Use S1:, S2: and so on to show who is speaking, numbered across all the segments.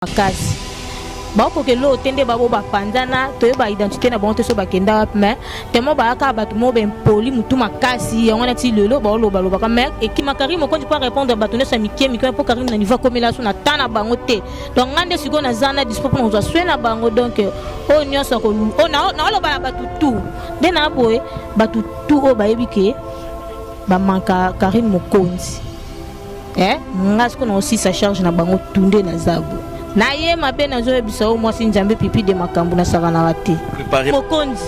S1: Makasi bakoka eloko te nde babo bapanzana toyeba identité na bango te so bakenda wapi mais tellement bayaka bato moko baimpoli motu makasi yango wana ti lelo baolobalobaka mais ekima Karine Mokonzi mpo arépondre bato nyonso ya mike mike mpo Karine na niveau akomela so na temps na bango te. Donc ngai nde sikoyo naza na dispo mpona kozwa soin na bango. Donc oyo nyonso oyo naoloba na bato tout nde na boye, bato tout oyo bayebi ke bamanka Karine Mokonzi, nga sikoyo naosisa charge na bango tu nde naza bo naye mabe. Nazoyebisa oyo mwasi Nzambe pipi de makambo nasakanaka te.
S2: Préparé.
S1: Mokonzi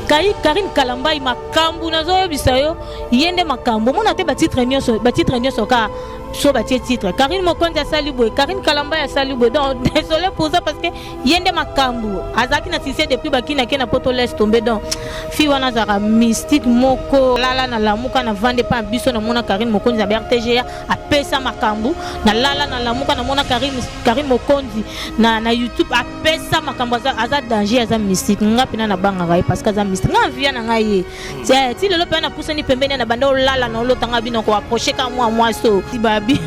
S1: kai Karine Kalambai, makambo nazoyebisa yo, ye nde makambo. Omona te batitre nyonso, batitre nyonso kaka so batie titre Karine Mokonzi asali boye, Karine Kalambai asali boye. Donc désolé pour ça, parce que ye nde makambo azalaki na succès depuis bakinaki na poto, laisse tomber. Donc fille wana azalaka mystique moko. Lala na lamuka na vande mpa biso, namona Karine Mokonzi na BRTGA apesa makambo. Nalala na lamuka, namona Karine Mokonzi na YouTube apesa makambo. Aza danger, aza mystique. Nga mpena nabangaka ye parce que aza mystique. Nga mvia na ngai ye ti lelo mpenza napusani pembeni na banda olala na olotanga bino koapproche ka mwa mwasi oyo babi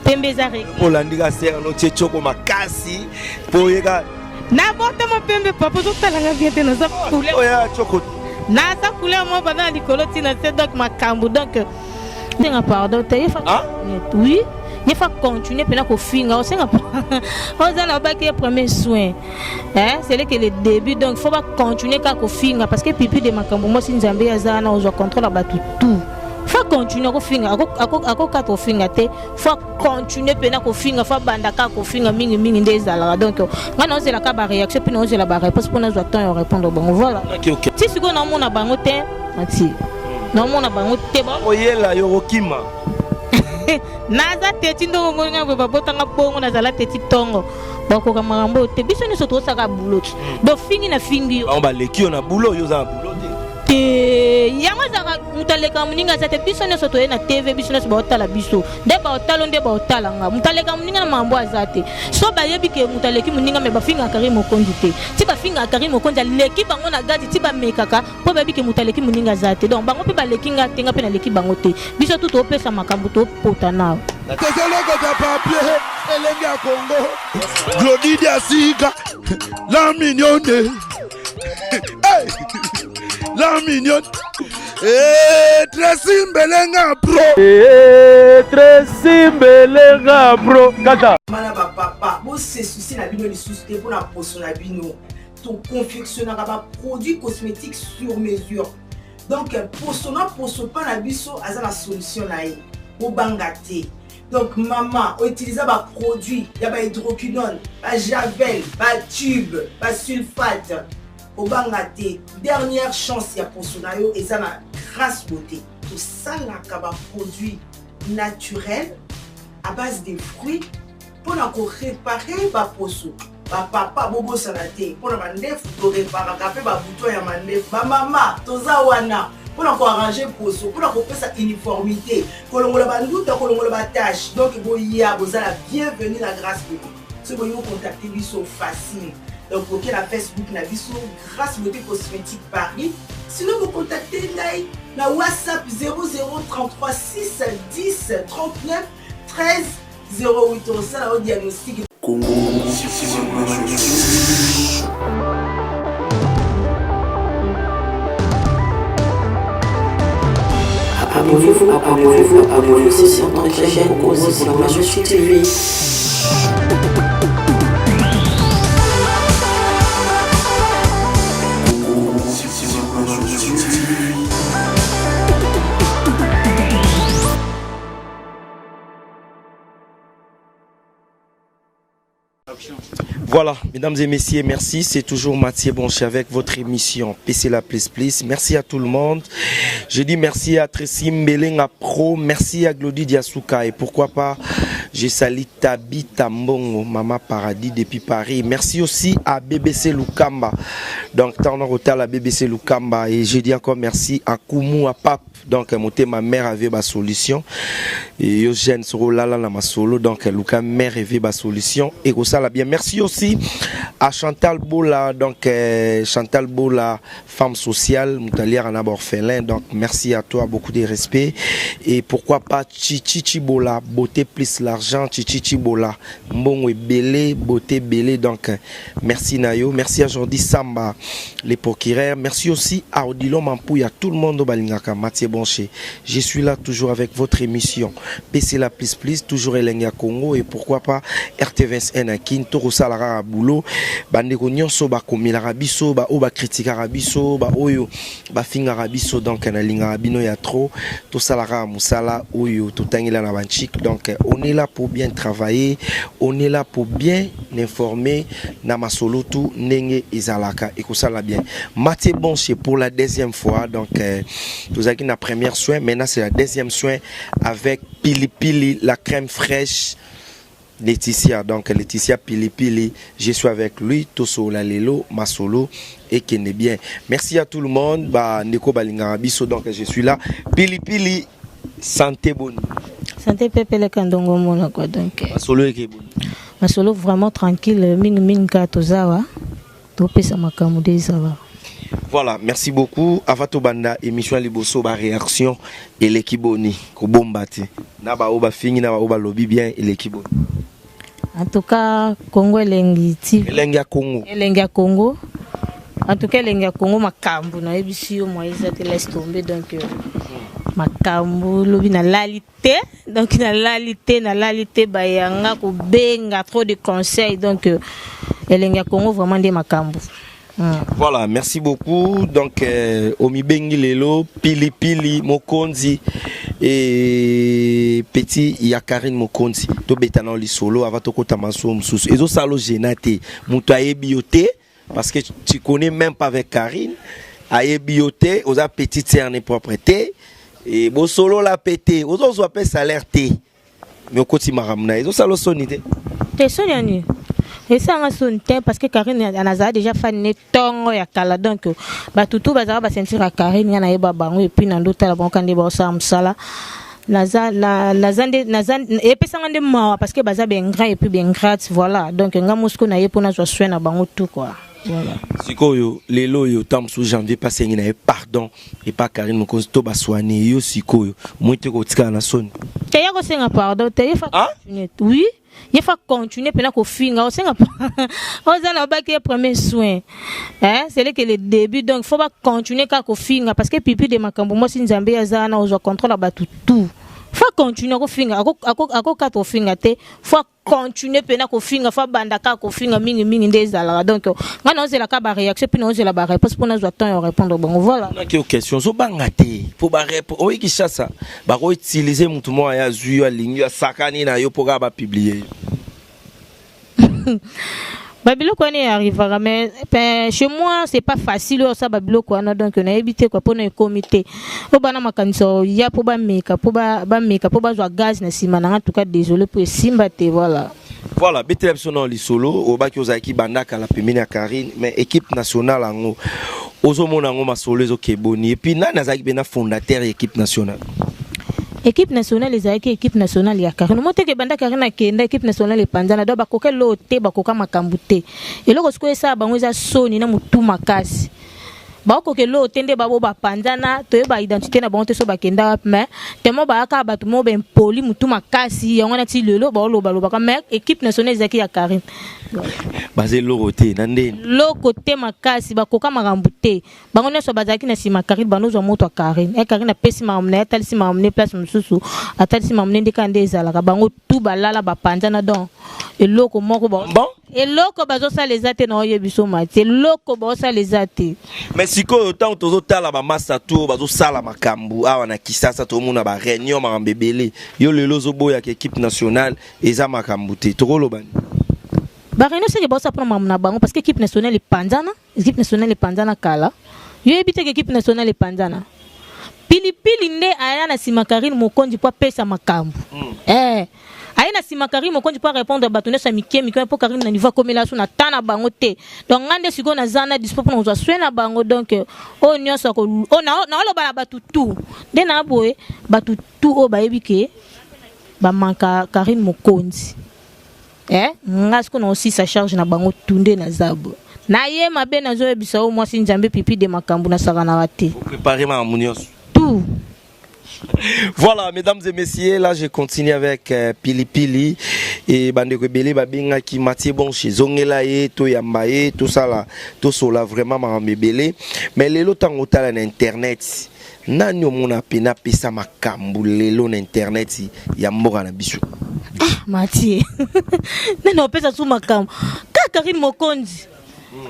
S1: pembe eza.
S2: Olandi ka sere notie tioko makasi mpo oyeka.
S1: Nabotama pembe, papa. Ozotalanga bien te, naza couleur.
S2: Oya tioko.
S1: Naza couleur moko banda na likolo ntina se. Donc makambo, donc senga pardon te ye fa.
S2: Ah?
S1: Oui, ye fa continuer mpena kofinga, osenga oza na obaki ye premier soin, hein, c'est que le début. Donc faut bacontinue kaka kofinga parce que pipi de makambo mwasi Nzambe aza wana ozwa contrôle ya bato tout. Faut continuer kofinga, akokata kofinga te, faut continuer mpena kofinga, faut abanda kaka kofinga mingimingi nde ezalaka. Donc ngai naozelaka baréaction mpe naozela baréponse mpo nazwa temps ya répondre bango, voilà.
S2: Ok.
S1: Ti sikoyo naomona bango te, ati naomona bango te.
S2: Oyela yo kokima.
S1: Naza teti ndongo ngonga boye, babotanga bongo, nazala teti ntongo. Bakoka makambo oyo te. Biso nyonso tozosaka boulot, donc fingi na fingi yo.
S2: Bango baleki yo na boulot, yo oza na boulot te.
S1: Te, yango ezalaka moto alekaka moninga aza te. Biso nyonso toye na TV, biso nyonso baotala biso nde baotala nde baotala nga. Moto alekaka moninga na makambo aza te. So bayebi ke moto aleki moninga, me bafingaka Karine Mokonzi te. Ti bafingaka Karine Mokonzi aleki bango na gazi, ti bamekaka mpo bayebi ke moto aleki moninga aza te. Donc bango mpe baleki nga te, nga mpe naleki bango te. Biso tu topesa makambo, topota nao.
S3: Tozolokota papier elenge ya Kongo, Glodi Diasika, la mignonne. Hey! La mignonne. Eh, Tracy Mbelenga pro.
S4: Eh, Tracy Mbelenga pro kaka.
S5: Bana, bapapa, bose souci na bino lisusu te mpona poso na bino. Toconfectionnaka baproduit cosmétique sur mesure. Donc poso na poso mpa na biso aza na solution na ye, bobanga te. Donc mama outiliza baproduit ya bahydroquinone, bajavel, batube, basulfate, obanga te. Dernière chance ya poso na yo eza na Grâce Beauté. Tosalaka baproduit naturel à base de fruits mpona koréparer baposo. Bapapa, bobosana te, mpona mandefu toreparaka mpe babouton ya mandefu. Bamama, toza wana mpona koarranger poso, mpona kopesa uniformité, kolongola banduta, kolongola batache. Donc boya, bozala bienvenu na Grâce Beauté. Soki bolingi kocontacte biso, facile. Donc boke na Facebook na biso, Grâce Beauté Cosmétique Paris. Sinon bocontacte ngai na WhatsApp 0033 6 10 39 13 08. Osala o diagnostic.
S6: Congo Cinéma. Abonnez-vous, abonnez-vous, abonnez-vous sur notre chaîne Congo Cinéma TV. Congo Cinéma TV.
S2: Voilà, mesdames et messieurs, merci. C'est toujours Mathieu Bonché avec votre émission PC la Plus Plus. Merci à tout le monde. Je dis merci à Tracy Mbelenga Pro, merci à Glody Diasuka et pourquoi pas, je salue Tabi Tambongo, Mama Paradis depuis Paris. Merci aussi à BBC Lukamba. Donc, tant en à BBC Lukamba et je dis encore merci à Koumou, à Pape. Donc motema mère avait ba solution et yo jeune soro lala na masolo. Donc luka mère avait ba solution et ça la bien. Merci aussi à Chantal Bola, donc Chantal Bola, femme sociale moutalière en orphelin. Donc merci à toi, beaucoup de respect. Et pourquoi pas Chichi Bola, beauté plus l'argent. L'argent Chichi Chibola mbongo ebele beauté ebele donc merci na yo merci à Jordi Samba les procureurs merci aussi à Odilon Mampouya tout le monde balingaka Mathieu Boncher je suis là toujours avec votre émission PC la plus plus toujours elengi ya Congo et pourquoi pas RTVSN à Kin tokosala kaka boulot bandeko nyonso bakomelaka biso ba oyo bakritikaka biso ba oyo bafingaka biso donc nalingaka bino ya trop tosala kaka mosala oyo totangela na banchik donc on est là pour bien travailler, on est là pour bien informer na masolo tout ndenge ezalaka ekosala bien. Mathieu Bonche pour la deuxième fois donc tozalaki na première soin, maintenant c'est la deuxième soin avec Pili Pili la crème fraîche Laetitia. Donc Laetitia Pili Pili, je suis avec lui tosola lelo masolo ekende bien. Merci à tout le monde ba ndeko balingaka biso donc je suis là. Pili Pili santé boni.
S1: Santé pepele kandongo mona quoi donc.
S2: Masolo eke boni.
S1: Masolo vraiment tranquille mingi mingi ka tozawa topesa makambo nde ezala.
S2: Voilà, merci beaucoup. Avant tobanda émission liboso ba réaction eleki boni kobomba te. Na ba oyo bafingi na ba oyo balobi bien eleki boni.
S1: En tout cas Congo elengi ti.
S2: Elengi ya Congo.
S1: Elengi ya Congo. En tout cas elengi ya Congo makambo nayebisi yo moyen eza te, laisse tomber donc makambo lobi nalali te donc nalali te nalali te bayanga kobenga trop de conseils donc elengi ya Congo vraiment nde makambo.
S2: Voilà, merci beaucoup. Donc, omibengi lelo, Pili Pili Mokonzi et petit ya Karine Mokonzi. Tobeta na lisolo avant tokota maso mususu. Ezo salo genate, mutu ayebi yo te parce que tu connais même pas avec Karine. Ayebi yo te, oza petite sœur ne propreté et bosolo la pété. Ozo zwa pe salaire te. Mais okoti makambo na ye. Ezo salo soni te.
S1: Te soni ya nini? Esanga soni te parce que Karine anazala déjà fan ne tongo ya kala donc bato tout bazalaka ba ceinture ya Karine nga nayeba bango et puis na ndotala bango kande baosala mosala naza na naza nde naza epesanga nde mawa parce que baza ba ingrat et puis ba ingrate voilà donc nga mosiko na ye mpo nazwa soin na bango tout quoi. Voilà.
S2: Sikoyo lelo oyo ntango mosusu janvier mpasi engi na ye pardon epa Karine Mokonzi to baswani yo sikoyo moi te kotikala na soni
S1: te ya kosenga pardon te ye fa
S2: Ah?
S1: continuer oui ye fa continuer mpena kofinga osenga oza na obaki ye premier soin hein c'est que le début donc faut ba continuer kaka kofinga parce que pipi de makambo mwasi nzambe aza wana ozwa contrôle ya bato tout faut continuer kofinga akokata kofinga te faut continuer mpena kofinga faut abanda kaka kofinga mingimingi nde ezalaka donc ngai naozela kaka baréaction mpe naozela baréponse mpo nazwa temps ya répondre bango voilà.
S2: Naki yo question ozobanga te mpo barepo oyi Kinshasa bakoutilize motu moko aya azwi yo alingi yo asakani na yo mpo kaka bapublie yo.
S1: Babiloko wana arrivera mais ben, chez moi c'est pas facile oyo osala babiloko wana donc nayebi te quoi mpona ekomi te oyo bana makanisa ya mpo bameka mpo bameka mpo bazwa gaz na nsima nanga en tout cas désolé mpo esimba te voilà.
S2: Voilà, betela biso na lisolo obaki ozalaki banda kala pembeni ya Karine mais équipe nationale yango ozomona yango masolo ezokeboni et puis nani azalaki mpenza fondateur ya équipe nationale?
S1: Équipe nationale ezalaki équipe nationale ya Karine mo teke banda Karine akenda équipe nationale epanzana donc bakoka eloko te bakoka makambo te eloko sikoyo esala bango eza soni na motu makasi bakoka eloko te nde babo bapanzana toyeba identité na bango te so bakenda wapi mais tellement bayaka bato moko baimpoli motu makasi yango wana ti lelo baolobalobaka mais équipe nationale ezalaki ya Karine.
S2: Baza eloko te na ndeni
S1: eloko te makasi bakoka makambo te bango nyonso bazalaki na nsima Karine banozwa moto ya Karine e Karine apesi makambo na ye atalisi makambo ne place mosusu atalisi makambo ne nde kaka nde ezalaka bango tu balala bapanzana donc eloko moko
S2: bon
S1: eloko bazosala eza te na oyebi so mati eloko baosala eza te.
S2: Mais sikoyo ntango tozotala bamasa to bazosala makambo awa na Kisasa tomona ba réunion makambo ebele yo lelo ozoboyaka équipe nationale eza makambo te tokoloba nini?
S1: Ba réunion seke baosala mpona makambo na bango parce que équipe nationale epanzana équipe nationale epanzana kala yo yebi te ke équipe nationale epanzana pilipili nde aya na nsima Karine Mokonzi mpo apesa makambo aye na nsima Karine Mokonzi mpo arépondre bato nyonso ya mike mike mpo Karine na niveau akomela so na ta na bango te donc nga nde sikoyo naza na dispo mpona kozwa soin na bango donc oyo nyonso naoloba na bato tu nde na boye bato tu oyo bayebi ke bamanka Karine Mokonzi nga sikoyo naosisa charge na bango tu nde naza boye na ye mabe nazoyebisa oyo mwasi nzambe pipi de makambo nasakanaka te.
S2: Préparé makambo nyonso
S1: tout.
S2: Voilà, mesdames et messieurs, là je continue avec Pili Pili et bandeko ebele babengaki Mathieu Bonche, zongela ye, to yamba ye, tout ça là, tout ça là vraiment makambo ebele. Mais lelo tango otala na internet, nani omona pena pesa makambo lelo na internet ya mboka na biso?
S1: Ah, Mathieu. Nani opesa su makambo? Kaka Karine Mokonzi.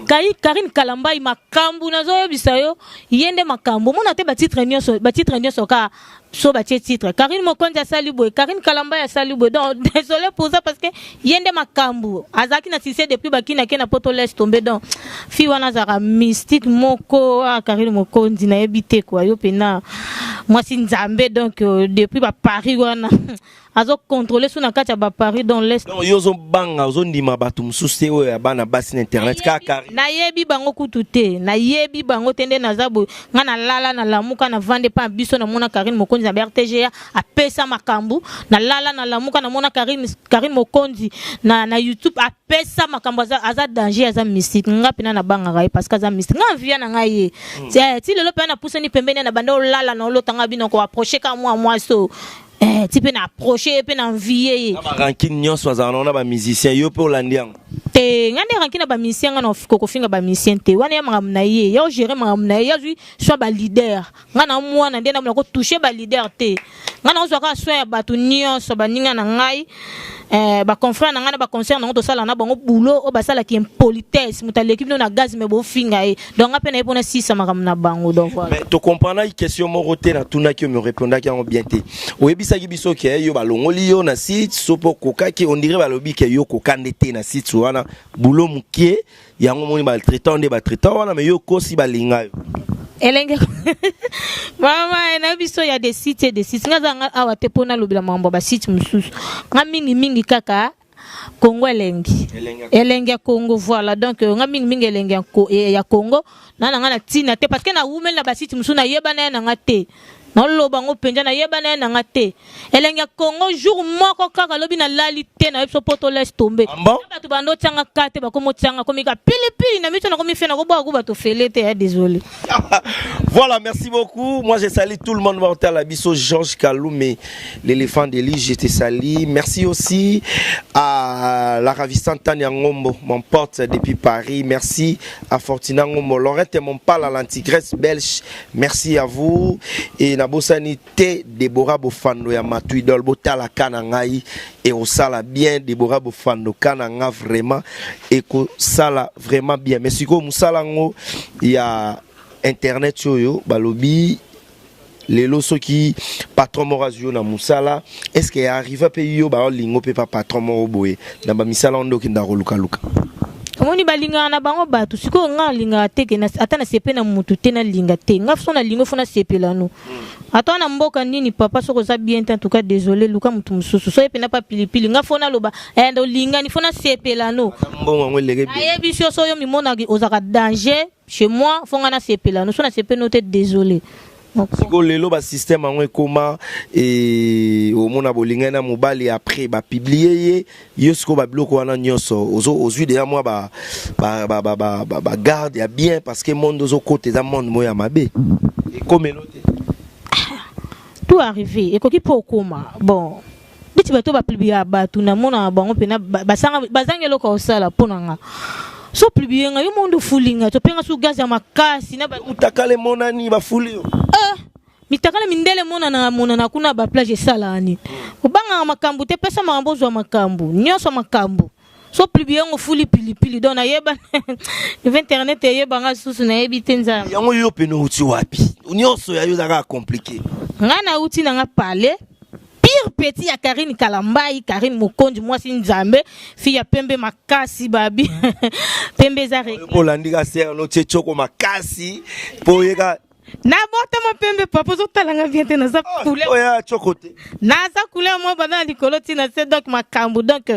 S1: Kai Karine Kalambayi makambo nazoyebisa yo, ye nde makambo. Omona te batitre nyonso kaka so batie titre Karine Mokonzi asali boye, Karine Kalambayi asali boye. Donc désolé pour ça, parce que ye nde makambo, azalaki na succès depuis bakina ke na Poto, laisse tomber. Donc fille wana azalaka mystique moko. Ah, Karine Mokonzi, nayebi te quoi, yo mpena mwasi Nzambe. Donc depuis baparis wana azocontrôle so na kati ya baparis, donc laisse.
S2: Donc yo ozobanga, ozondima bato mosusu te oyo ya bana basi na internet, kaka Karine?
S1: Nayebi bango kutu te, nayebi bango te. Nde naza boye, nga nalala, nalamuka, navande mpa biso, namona Karine Mokonzi na BRTGA apesa makambo. Nalala, nalamuka, namona Karine Mokonzi na YouTube apesa makambo. Aza danger, aza mystique. Nga mpena nabangaka ye parce que aza mystique. Nga mvia na ngai ye ti lelo mpena napusani pembeni, na banda olala na olotanga bino koapproche ka mwa mwasi oyo. Ti mpe na approche ye mpe na envie ye.
S2: Na barancune nyonso azala nango na bamusicien, yo mpe olandi yango?
S1: Te, nga nde rancune na bamusicien, nga na kokofinga bamusicien te. Wana ya makambo na ye, ya ogere makambo na ye, ya zwi soin baleader. Nga na mwana nde namona kotouche baleader te. Nga na ozwa kaka soin ya bato nyonso, baninga na ngai, baconfrère na ngai, na baconcert nango tosala na bango boulot. Oyo basalaki impolitesse, moto aleki bino na gaz me bofinga ye. Donc nga mpe na ye mpona sisa makambo na bango. Donc voilà.
S2: Mais tocomprendaki question moko te natunaki yo, me répondaki yango bien te. Oyebisaki biso ke yo balongoli yo na site so mpo okokaki, on dirait balobi ke yo okoka nde te na site wana, boulot mokie yango moni batraitant nde batraitant wana, mais yo okosi, balinga yo.
S1: Elenge mama na biso ya des sites et des sites, nga aza nga awa te mpo nalobela makambo ya basite mosusu. Nga mingimingi kaka Congo Elengi. Elengi ya Congo, voilà. Donc nga mingimingi Elengi ya Congo na nga na ntina te, parce que nawumeli na basite mosusu, nayebana ye na nga te. Naoloba ngo mpenza, nayebana ye na nga te. Elengi ya Congo, jour moko kaka alobi nalali te, nayebi so po to laisse tomber.
S2: Ah bon?
S1: Bato bando otianga ka te, bakomi otianga komi ka pilipili na miso, nakomi fe nakobwaka ku bato fele te ya désolé.
S2: Voilà, merci beaucoup. Moi, je salue tout le monde. Mortel Abisso, Georges Kaloumé, l'éléphant d'Élie, je te salue. Merci aussi à la ravissante Tania Ngombo, mon pote depuis Paris. Merci à Fortina Ngombo, Laurette mon pal à l'antigresse belge. Merci à vous. Et nabosani te Déborah Bofando ya Matuidol, Botala Kanangai et osala bien Déborah Bofando Kananga vraiment et sala vraiment bien. Mais siko musala ngo ya internet oyo balobi lelo, soki patron moko azwi yo na mosala, est ce que arrive mpe yo baolingo mpe pa patron moko boye na bamisala oyo nde okenda kolukaluka?
S1: Omoni, balingaka na bango bato. Sikoyo nga alingaka te ke ata nasepe na mutu te, nalinga te. Nga so nalingo, fo nasepela no. Ata na mboka nini, papa, soki oza bien te, en tout cas désolé, luka mutu mosusu. So ye mpena pa pilipili, nga fo naloba olingani, fo nasepela no.
S2: Mbongo yango eleke.
S1: Nayebi so so oyo mimonaki ozalaka danger chez moi, fo nga nasepela no. So nasepe no te, désolé.
S2: Sikoyo lelo basystème yango ekóma omona bolingani na mobali, après bapublie ye. Yo sikoyo babiloko wana nyonso ozwi deya mwa bagarde ya bien, parce que monde ozokota eza monde moko ya mabe, ekomelo te.
S1: Tout arrivé ekoki mpo okóma bon neti bato bapubliaka bato, namonaka bango mpena bazangi eloko ya kosala. Mpo na nga, so publie nga, yo mondo ofulinga, topenga su gaz ya makasi na
S2: Mutakala emonani, bafuli yo.
S1: Ah, mitakala mindele emonanaka monana kuna baplage, esalaka nini? Obangaka makambo te, pesa makambo, ozwa makambo nyonso, makambo so publie yango, ofuli pilipili. Donc nayeba niveau internet eyebanga susu, nayebi te, Nzambe.
S2: Yango yo pene outi wapi? Nyonso ya yo eza kaka compliqué.
S1: Ngai nauti nanga palais, pire petit ya Karine Kalambai, Karine Mokonzi, mwasi Nzambe, fille ya pembe makasi, babi pembe eza réglé.
S2: Olandi ka sere notie tioko makasi mpo oyeka.
S1: Nabotama pembe, papa, ozotalanga bien te, naza couleur.
S2: Oya tioko te.
S1: Naza couleur moko banda na likolo ntina se. Donc makambo, donc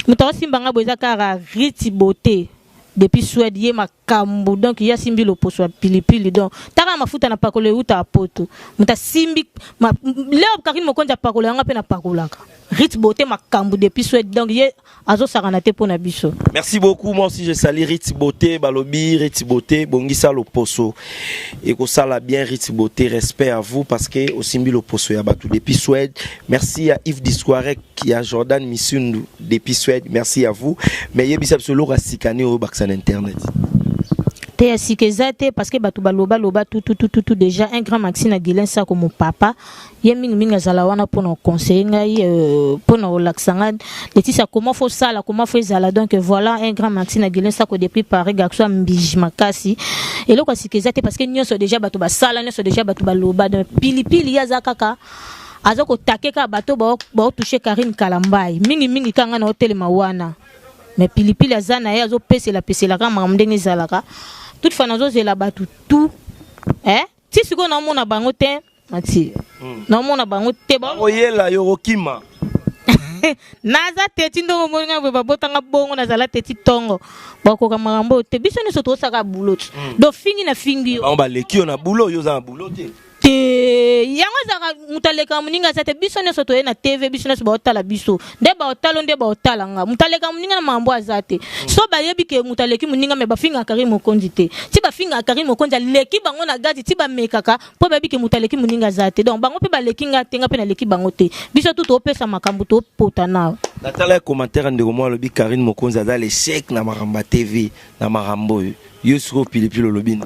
S1: moto akosimbanga boye eza kaka riti beauté. Depuis Suède ye makambu donc ye asimbi loposo ya pilipili donc taka mafuta na pakolo ewuta ya poto moto asimbi ma, leo Karine Mokonzi apakola yango mpe napakolaka Rit Beauté makambu depuis Suède donc ye azosakana te mpo na biso.
S2: Merci beaucoup moi aussi je salue Rit Beauté balobi Rit Beauté bongisa loposo ekosala bien Rit Beauté respect à vous parce que osimbi loposo ya bato depuis Suède. Merci à Yves Disquarek ya Jordan Misundu depuis Suède, merci à vous. Mais yebisa biso eloko ya sika nini oyo bakisa na internet?
S1: Te ya sika eza te parce que bato baloba loba tout tout tout tout tout déjà un grand maxi na Guilain Sako mon papa ye mingi mingi azala wana pona conseiller ngai euh, pona kolakisa ngai Laetitia comment faut sala comment faut ezala donc voilà un grand maxi na Guilain Sako depuis Paris garçon mbiji makasi eloko ya sika eza te parce que nyonso déjà bato basala nyonso déjà bato baloba donc pilipili ye aza kaka aza kotake kaka bato bao touche Carine Kalambay mingi mingi kaka ngai na otelema wana mais pilipili aza na ye azopesela pesela kaka makambo ndenge ezalaka toutefois nazozela bato tout eh ti sikoyo naomona bango te mati naomona bango te
S2: oyela yo okima
S1: naza teti ndongo omoni ngai boye babotanga bongo nazala teti ntongo bakoka makambo oyo te biso nyonso tozosaka boulot donc fingi na fingi yo
S2: bango baleki yo na boulot yo oza na boulot te
S1: te yango ezalaka moto alekaka moninga aza te biso nyonso toye na tv biso nyonso baotala biso nde baotala nde baotala nga moto alekaka moninga na makambo aza te so bayebi ke moto aleki moninga me bafingaka Karine Mokonzi te ti bafingaka Karine Mokonzi aleki bango na gazi ti bamekaka mpo bayebi ke moto aleki moninga aza te donc bango mpe baleki nga te nga mpe naleki bango te biso tu topesa makambo topota na
S2: natala commentaire ya ndeko moko alobi Karine Mokonzi aza l'échec na makambo ya tv na makambo oyo yo sikoyo pilipili olobi nini?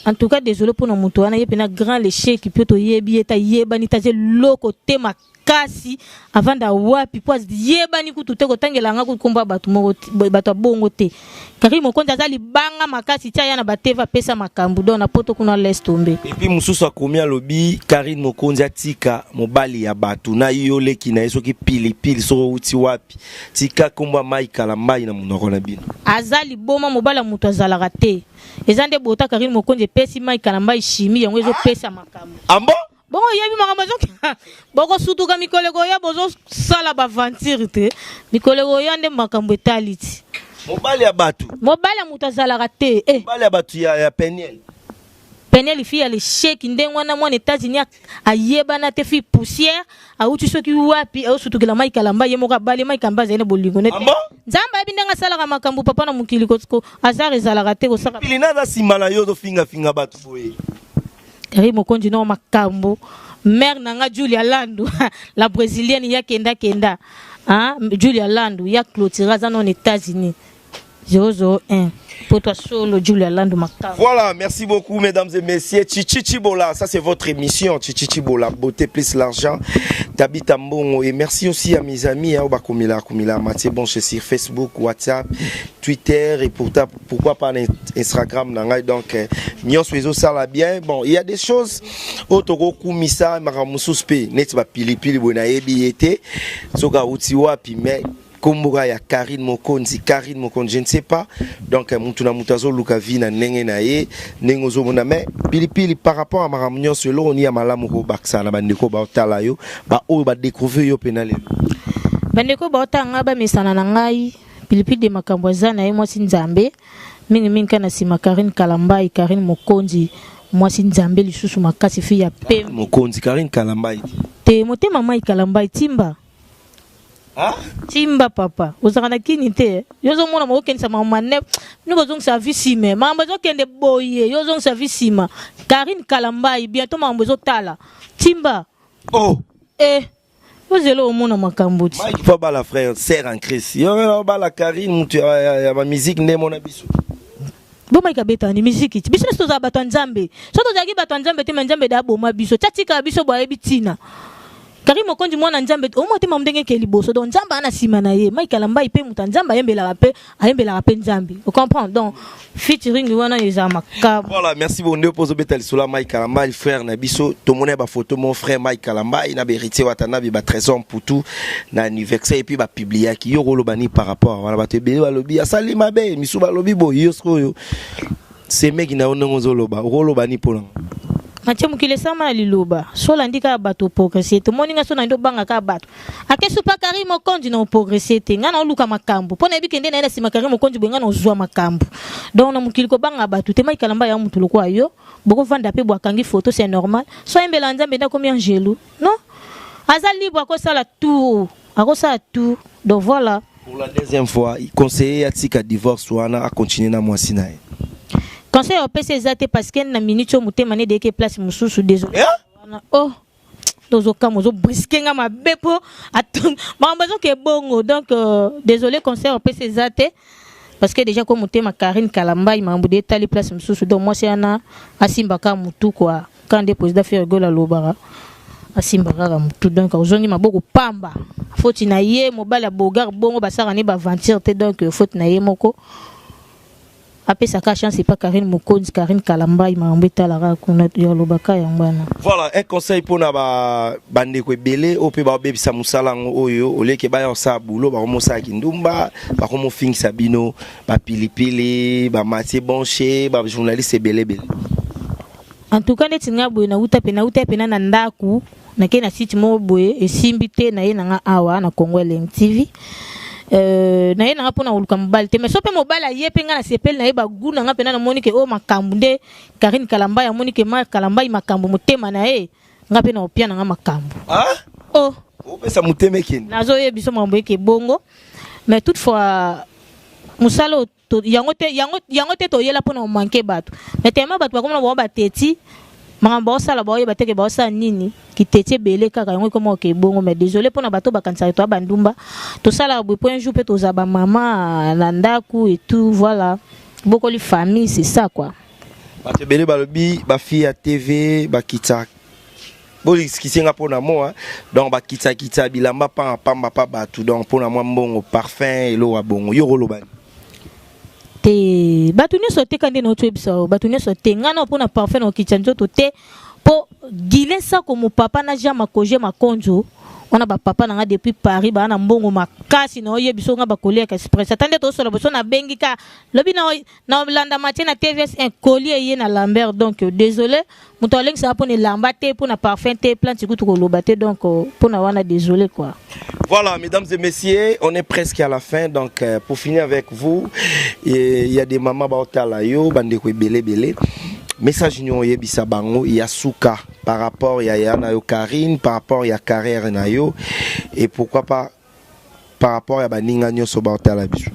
S1: En tout cas désolé pona moto wana ye pena grand l'échec mpe toyebi ye ta yebani ta ze loko te makasi avanda wapi po yebani kutu te kotangela nga kutu kombo ya bato moko bato ya bongo te Karine Mokonzi aza libanga makasi tia ya na bateva apesa makambo donc na poto kuna laisse tomber.
S2: Et puis mosusu akomi alobi Karine Mokonzi atika mobali ya bato na yo leki na ye soki pilipili soki owuti wapi tika kombo ya Mike Kalambay na monoko na bino.
S1: Aza liboma mobali ya moto azalaka te. Eza nde bota Carine Mokonzi epesi Mike Kalambay chimie yango ezo pesa makambo.
S2: Ah bon?
S1: Bongo oyebi makambo ezo boko sutuka mikolo ekoya bozo sala ba aventure te. Mikolo ekoya nde makambo etali ti.
S2: Mobali ya batu.
S1: Mobali ya moto azalaka te.
S2: Eh. Mobali ya batu ya, ya Peniel.
S1: Peniel fille ya l'échec ndenge wana mwana États-Unis ayebana te fille poussière awuti soki wapi ayosutukela Mike Kalambay ye moko abali Mike Kalambay azali na bolingo nete
S2: Ah bon?
S1: Nzambe ayebi ndenge asalaka makambo papa na mokili ko hasard ezalaka te kosaka
S2: Pili naza nsima na yo ozofinga finga bato boye.
S1: Karine Mokonzi no makambo mère na nga Julia Landu la brésilienne ya kenda kenda hein Julia Landu ya clôturer aza na États-Unis 001 pour toi solo Julia Landu makambo.
S2: Voilà, merci beaucoup mesdames et messieurs. Chichi Chibola, ça c'est votre émission Chichi Chibola, beauté plus l'argent. Tabita Mbongo et merci aussi à mes amis hein, Bakomila Komila Mathieu Bonche sur Facebook, WhatsApp, Twitter et pourtant pourquoi pas Instagram na ngai donc euh, nyonso ezosala bien. Bon, il y a des choses oyo tokokumisa makambo mosusu mpe neti bapilipili boye nayebi ye te soki awuti wapi mais kombo kaka ya Carine Mokonzi, Carine Mokonzi, je ne sais pas. Donc mutu na mutu azoluka vie na ndenge na ye, ndenge ozomona mais pilipili par rapport à makambo nyonso eloko nini ya malamu kobakisa na bandeko baotala yo, ba oyo ba découvrir yo pena lelo.
S1: Bandeko baotala ngai bamesana na ngai pilipili de makambo aza na ye mwasi Nzambe mingi mingi kaka na nsima Carine Kalambay, Carine Mokonzi mwasi Nzambe lisusu makasi fille ya pembe.
S2: Mokonzi Carine Kalambay
S1: te motema mai Kalambay timba
S2: Ah?
S1: Timba papa, ozalaka na kini te. Yo ozomona mokokendisa makambo manene, bino bozongisa vie sima. Makambo ezokende boye, yo ozongisa vie sima. Carine Kalambay, bientôt makambo ezotala. Timba.
S2: Oh.
S1: Eh. Ozela omona makambo ti.
S2: Mike faut bala frère, sœur en Christ. Yo bala Carine mutu ya, ya, ya ba musique nde mona biso.
S1: Bo Mike abeta ni musique ti. Biso nyonso tozala bato ya Nzambe. Soki tozalaki bato ya Nzambe te, mais Nzambe da aboma biso. Tia tika biso bo ayebi tina. Carine Mokonzi mwana Nzambe omona te mamu ndenge eke liboso donc Nzambe aza na sima na ye Mike Kalambay pe moto ya Nzambe ayembelaka pe ayembelaka pe Nzambe o comprendre donc featuring wana ezala makambo.
S2: Voilà, merci beaucoup nde pozo beta lisolo ya Mike Kalambay frère na biso tomona ba photo mon frère Mike Kalambay na Héritier Watanabe ba Trésor Mputu na anniversaire et puis ba publiaki yo koloba ni par rapport wana bato ebele balobi asali mabe misu balobi boye yo sikoyo semeki na yo ndenge ozoloba okoloba ni pona?
S1: Matie mokili esalama na liloba. So olandi kaka bato oprogresse te. Omoni nga so nandi obanga kaka bato. Ake supa Karine Mokonzi na oprogresse te. Nga na oluka makambo. Mpo nayebi kende na ye na nsima Karine Mokonzi boye nga na ozwa makambo. Donc na mokili kobanga bato te. Mike Kalamba ya mutu lokola yo. Bokovanda mpe boakangi photo c'est normal. So ayembela Nzambe nde akomi angelu. Non. Aza libre akosala tout. Akosala tout. Donc voilà.
S2: Pour la deuxième fois, conseiller atika divorce wana a continuer na mwasi na ye.
S1: Conseil opesi eza te parce que na minute oyo motema ne deyeke place mosusu désolé.
S2: Eh?
S1: Wana oh tozokamwa ozobriske nga mabe mpo makambo ezoke bongo donc euh, désolé conseil opesi eza te parce que déjà ko motema Karine Kalambayi makambo de etali place mosusu donc mwasi wana asimbaka mutu quoi Quand nde président Ferre Gola alobaka asimba kaka mutu donc ozongi maboko pamba faute na ye mobali ya bogar bongo basaka ne baventure te donc faute na ye moko apesaka chance epa Karine Mokonzi Karine Kalambayi makambo etalaka kuna yo alobaka yango wana.
S2: Voilà un conseil pona ba bandeko ebele oyo mpe babebisa mosala yango oyo oleke baya kosala boulot bakomosala kindumba bakomofingisa bino bapilipili bamatie bonche bajournaliste ebele ebele.
S1: En tout cas neti nga boye nawuta pe nawuta pena na ndaku nake na site moko boye esimbi te naye na nga awa na Congo Elengi TV euh, naye na nga mpona koluka mobali te mais so mpe mobali aye mpe nga nasepeli na ye bagu na nga mpena namoni ke oyo oh, makambo nde Karine Kalambayi amoni ke ma Kalambayi makambo motema na ye nga mpe na opia na nga makambo
S2: ah?
S1: oh.
S2: opesa motema ekende
S1: nazoyebiso makambo eke bongo mais toutefois mosala oyo To, yango te yango yango te toyela pona manquer bato mais tellement bato bakoma na bango bateti makambo baosala baoyeba te ke baosala nini kiteti ebele kaka yango ekoma oke bongo mais désolé pona bato bakanisaka toya bandumba tosalaka boye po un jour mpe tozala bamama na ndako et tout voilà bokoli famille c'est ça quoi.
S2: Bato ebele balobi bafille ya TV bakitaka Boliskisi nga pona moi donc bakitsa kitsa bilamba pamba pamba pa batu donc pona mwa mbongo parfum eloko ya bongo yo koloba
S1: te bato nyonso te ka nde nauti oyebisa yo bato nyonso te ngai na mpona parfum na okitisa nzoto te mpo gile sako mopapa na jean makoje makonzo wana bapapa na nga depuis paris baa na mbongo makasi na oyebi so nga bakoliaka express ata nde tosola boso nabengi ka lobi na Na landa Mathieu na TVS un colis eye na Lambert donc euh, désolé moto alengisaka pona elamba te pona parfum te plante kutu koloba te donc euh, pona wana désolé quoi.
S2: Voilà, mesdames et messieurs, on est presque à la fin. Donc, euh, pour finir avec vous, il y a des mamans baotala yo, bandeko ebele bele. Message nyo oyebisa bango ya suka par rapport ya ya na yo Karine, par rapport ya carrière na yo et pourquoi pas par rapport ya baninga nyonso baotala biso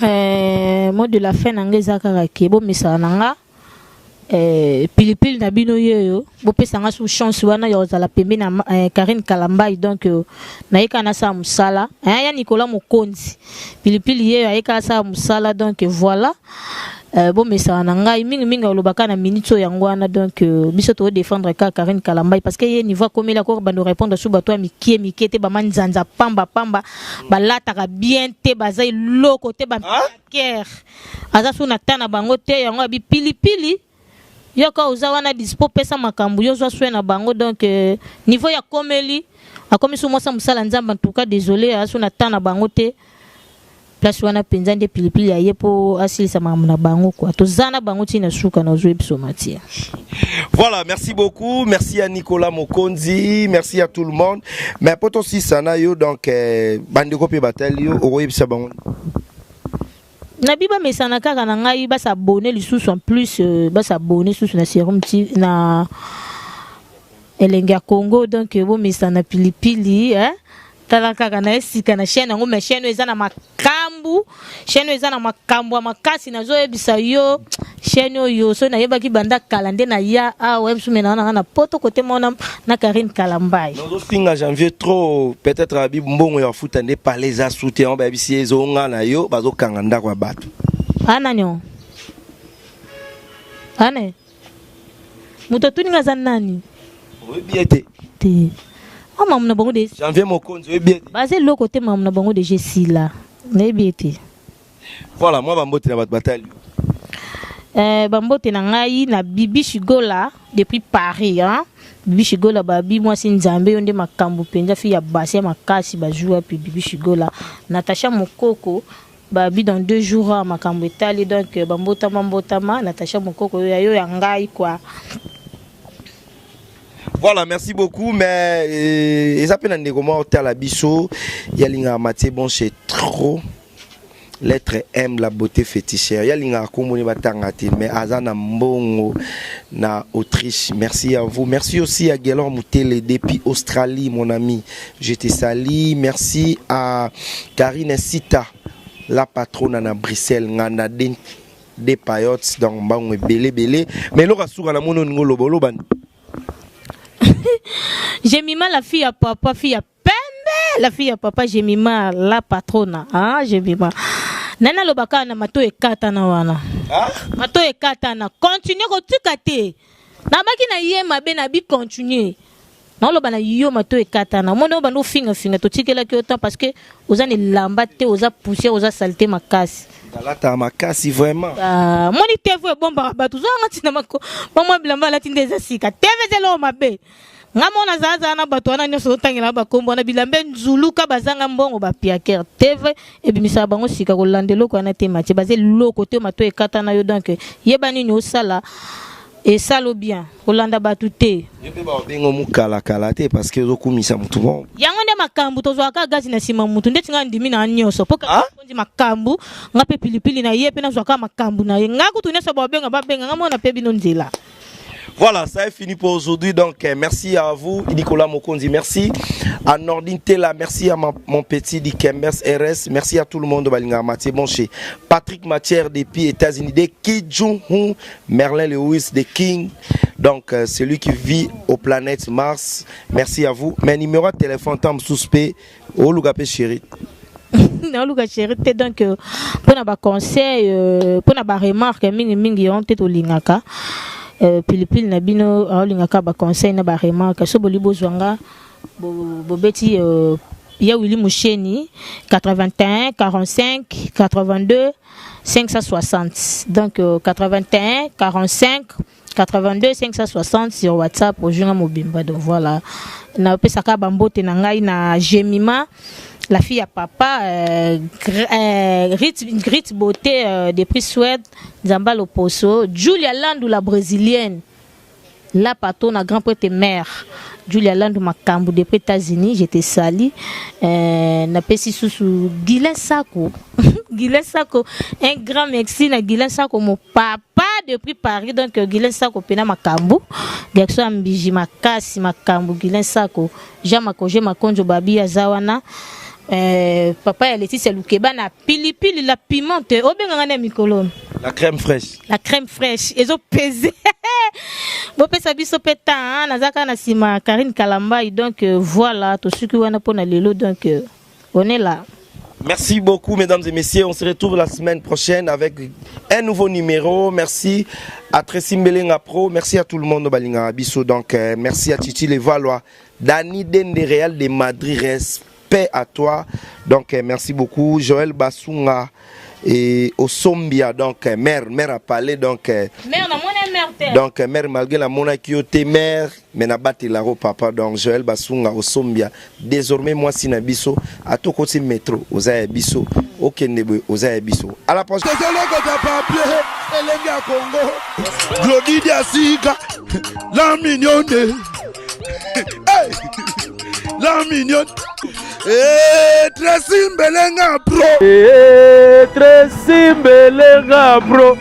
S1: eh, mot de la fin na nga eza kaka ke bomesana na nga eh, pilipili na bino yeyo bopesa nga su chance wana ya kozala pembe na eh, Karine Kalambayi donc euh, naye kaka nasala mosala eh, ya Nicolas Mokonzi pilipili yeyo aye kaka asala mosala donc voilà Euh, bomesana na ngai mingi mingi alobaka na minute oyo yango wana donc euh, biso to défendre kaka Karine Kalambayi parce que ye niveau akomeli ako bando répondre sous bato ya mikie mikie te bama nzanza pamba pamba balataka bien te baza eloko te ba ah? aza su na ta na bango te yango abi pilipili yoka oza wana dispo pesa makambo yo zwa soin na bango donc euh, niveau ya komeli akomi su mwasa mosala nzambe en tout cas désolé aza su na ta na bango te Place wana penza nde pilipili aye po asilisa makambo na bango quoi. Toza na bango ti na suka na ozwi biso Mathieu.
S2: Voilà, merci beaucoup. Merci à Nicolas Mokonzi, merci à tout le monde. Mais poto sisa na yo donc euh, bandeko pe batali yo okoyebisa bango.
S1: Na bi bamesana kaka na ngai ba s'abonner lisusu en plus euh, ba s'abonner lisusu na Serum TV na Elengi ya Congo donc bomesana pilipili hein Tala kaka na esika na chaîne yango mais chaîne eza na makambu chaîne eza na makambu ya makasi nazoyebisa yo chaîne oyo soki nayebaki banda kala nde naya awa biso mena na na poto kote mona na Karine Kalambayi
S2: nazofinga janvier trop peut-être abi mbongo ya futa nde palais eza sute yango bayebisi ye ezonga na yo bazokanga ndako ya bato
S1: anani o ane moto atuni nga aza nani
S2: oyebi ye te
S1: te a mamu na bango de
S2: janvier mokonzi oyebi ye te
S1: baza eloko te mamu na bango deja esila nayebi ye te
S2: voilà mwa bambote na bato batali
S1: Eh, bambote na ngai na bibi shigola depuis paris hein? Bibi shigola babi mwasi nzambe yo nde makambo mpenza fi ya basi ya makasi bazwi wapi bibi shigola natasha mokoko. Babi dans 2 jours awa makambo etali donc ba mbotama mbotama Natacha Mukoko yo ya yo ya ngai quoi.
S2: Voilà, merci beaucoup. Mais euh, eza pe na ndeko moko tala biso yalingaka Mathieu bon c'est trop lettre M la beauté fétichère yalingaka kombo ne batanga te mais aza na mbongo na Autriche. Merci à vous. Merci aussi à Guelor Mutele depuis Australie mon ami. Je te salue. Merci à Karine Sita la patronne na Bruxelles nganda den des payotes donc mbango ebele ebele mais eloko asuka na moni oningo oloba oloba
S1: Jemima la fille à papa fille à pembe la fille à papa Jemima la patrona ah Jemima nani alobaka na mato ekatana wana ah? mato ekatana continue kotika te nabaki na ye mabe na bi continue Naoloba na yo matoyi ekatana omoni obanda ofinga finga totikelaki yo temps parce que oza na elamba te oza poussière oza salite makasi.
S2: Alata makasi vraiment.
S1: Ah, moni TV ebombaka bato ozanga ntina mako bamwa bilamba alati nde eza sika TV eza eloko mabe nga moko nazalazala na bato wana nyonso ozotangela bakombo wana bilamba enzuluka bazanga mbongo bapiaker TV ebimisaka bango sika kolanda eloko wana te matie baza eloko te mato ekatana yo donc yeba nini osala esalo bien kolanda bato te.
S2: Yo pe ba bengo mukala kala te parce que ozo kumisa mutu bon.
S1: Yango nde makambu tozwaka kaka gazi na sima mutu ndeti nga ndimi na nyoso po ah? Konzi makambu nga pe pilipili na ye pe nazwa kaka makambu na ye nga kutu nyoso ba benga ba benga nga mona pe bino nzela.
S2: Voilà, ça est fini pour aujourd'hui. Donc, euh, merci à vous, Nicolas Mokonzi. Merci à Nordine Tella. Merci à ma, mon petit Dikembers RS. Merci à tout le monde, Balinga Mathieu Bonché. Patrick Matière depuis États-Unis. De Kijun Merlin Lewis de King, donc euh, celui qui vit au planète Mars. Merci à vous. Mais numéro de téléphone, tant suspect, oluka pe chéri.
S1: naoluka chéri te donc euh, mpo na baconseil euh, mpo na baremarque mingimingi yango te tolingaka euh, pilipili na bino aolingaka baconseil na baremarque so boli bozwa nga bobeti ya Willy Musheni 81 45 82 560 donc 81 45 82 560 sur WhatsApp ozwi nga mobimba donc voilà napesaka bambote na ngai na Jemima la fille à papa euh, euh, Rit, Rit beauté euh, depuis Suède Nzamba Loposo Julia Landou la brésilienne La patona grand prêtre mère Julia Landu makambu depuis États-Unis je te salue euh, napesi susu Guilain Sako Guilain Sako un grand merci na Guilain Sako mon papa depuis Paris donc euh, Guilain Sako pena makambu garçon ya mbiji makasi makambu Guilain Sako Jean Makoje Makonjo babi aza wana euh, papa ya Laetitia Lukeba na pilipili la pimente obenganga na mikolo
S2: la crème fraîche
S1: la crème fraîche ezo peser bopesa biso pe temps naza kaka na nsima Karine Kalambayi donc euh, voilà tosuki wana mpo na lelo donc euh, on est là
S2: Merci beaucoup, mesdames et messieurs. On se retrouve la semaine prochaine avec un nouveau numéro. Merci à Tracy Mbelenga Pro. Merci à tout le monde, Balinga Abisso. Donc, euh, merci à Titi Levalois, Dani Dende Real de Madrid. Respect à toi. Donc, euh, merci beaucoup. Joël Basunga et Osombia. Donc, euh, mère, mère a parlé. Donc,
S1: mère, na mona mère te.
S2: Donc, mère, malgré la mona qui est mère, mais na batelaro papa. Donc, Joël Basunga, Osombia. Désormais, moi, si na biso, à tout côté métro, oza ya biso, okende boye, oza ya biso. À la prochaine.
S3: Tozolokota papier elenge ya Congo Glody Diasika la mignonne hey! la mignonne hey, Tracy Mbelenga pro
S4: hey, Tracy Mbelenga pro.